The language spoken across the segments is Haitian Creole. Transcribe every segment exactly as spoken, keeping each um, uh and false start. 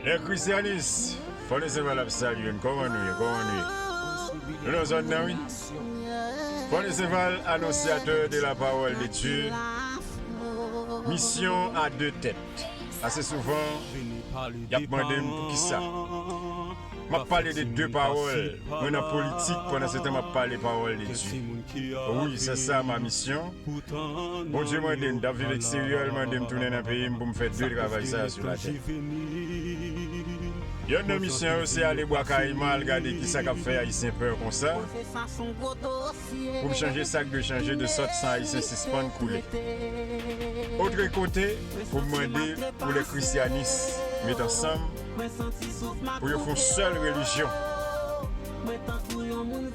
Lè Christianis, Fònè Senval ap salye n. Kòman nou ye? Kòman nou ye? Nou nan zòn nan, wi. Fònè Senval, annonciateur de la parole de Dieu. Misyon a de tèt. Ase souvan, y ap mande m poukisa. M ap pale de de pawòl. Mwen nan politik, pandan se tan m ap pale pawòl de Dye. Wi, c'est ça ma mission. Bondye mande m, t ap viv eksteryè, l mande m tounen nan peyi m pou m fè de travay sa a sou latè. Yonn nan misyon yo se ale Bwa Kayiman, al gade kisa k ap fè Ayisyen pè konsa. Pou m chanje sa k dwe chanje, de sòt san Ayisyen sispann koule. Otre kote, pou m mande pou lè Christianis met ansanm, pou yo fè yon sèl relijyon.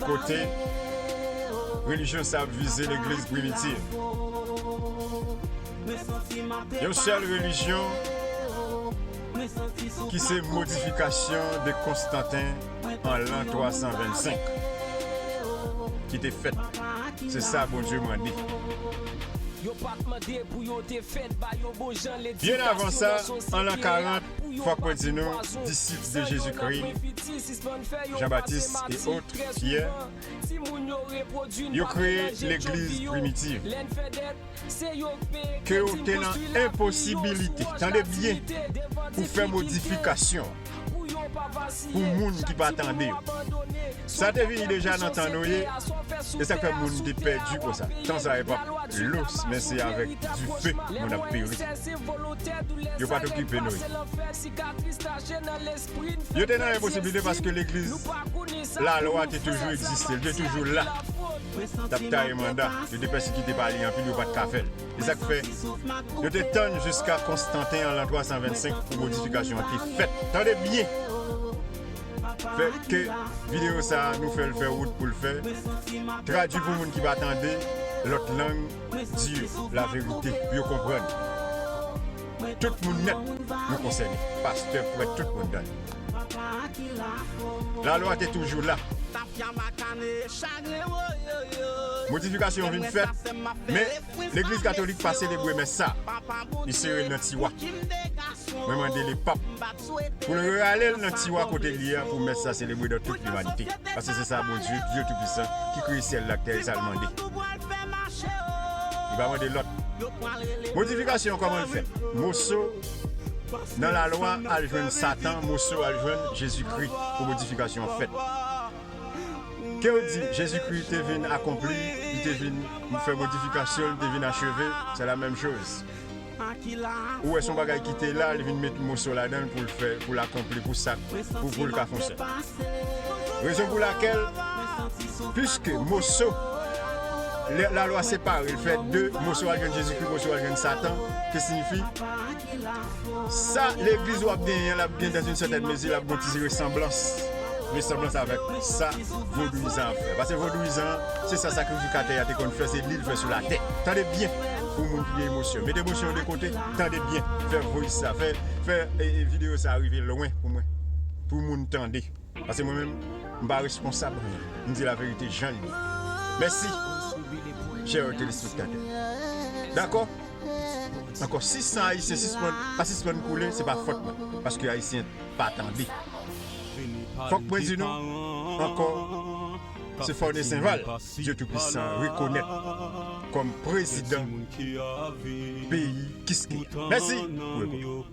Kote relijyon sa ap vize legliz primitiv. Yon sèl relijyon ki se modifikasyon de Konstanten an lan twa san vennsenk ki te fèt. Se sa Bondye mande. Yo pa t mande pou yo te fèt ba yo bon jan. Byen avan sa, an lan karant, fòk mwen di nou, disip de Jezikri, Jan Batis e ot, Pyè, yo kreye legliz primitiv. Ke yo te nan enposibilite, tande byen, pou fè modifikasyon pou moun ki pa tande yo. Sa te vini deja nan tan Noye, e sa k fè moun te pèdi konsa. Tan sa e p ap lous, men se avèk dife moun ap peri. Yo pa t okipe Noye. Yo te nan enposibilite paske legliz, lalwa te toujou egziste, li te toujou la. T ap taye manda, yo te pèsekite pa li anpil, yo pa t ka fè l. E sa k fè, yo te tann jiska Konstanten an lan twa san vennsenk pou modifikasyon an te fèt. Tande byen! Fè ke videyo sa a, nou fè l fè wout pou l fè. Tradui pou moun ki pa tande lòt lang, di yo laverite, pou yo konprann. Tout moun nèt nou konsène. Pastè, prèt, tout moun dan. Lalwa te toujou la. Modifikasyon vin fèt, men legliz katolik pa selebre mès sa. Li sere l nan tiwa. Mwen mande lepap pou l rale l nan tiwa kote l ye a, pou mès sa selebre nan tout limanite. Paske se sa Bondye, Dye Toupisan, ki kreye syèl la ak tè a, e sa l mande. Li pa mande lòt. Modifikasyon an kòman l fèt? Moso nan lalwa al jwenn Satan, moso al jwenn Jezikri pou modifikasyon an fèt. Ke w di, Jezikri te vin akonpli, li te vin fè modifikasyon, li te vin acheve, se la menm choz. Ou wè, se yon bagay ki te la, li vin met moso ladan l pou l fè, pou l akonpli, pou sa, pou, pou l ka fonksyone. Rezon pou lakèl, piske moso, lè lalwa separe, l fè de, moso al jwenn Jezikri, moso al jwenn Satan, ki siyifi, sa legliz w ap genyen, l ap gen dans une certaine mesure, l ap gen yon ti resanblans, resanblans avèk sa vodouyizan ap fè. Paske vodouyizan, se sa sakrifikatè a te konn fè, se li l fè sou latè. Tande byen, pou moun ki gen emosyon. Mete emosyon de kote, tande byen. Fè voice sa, fè, fè e, e, videyo sa rive lwen pou mwen. Pou moun tande. Paske mwen menm, m pa responsab anyen. M di laverite jan l ye. Mèsi, chè telespektatè. Dakò? Ankò, si san Ayisyen sispann, pa sispann koule, se pa fòt mwen. Paske Ayisyen pa tande. Fòk mwen di nou, ankò, se Fòne Senval, Dye Toupisan rekonèt kòm prezidan peyi Kiskè. Mèsi pou epòk.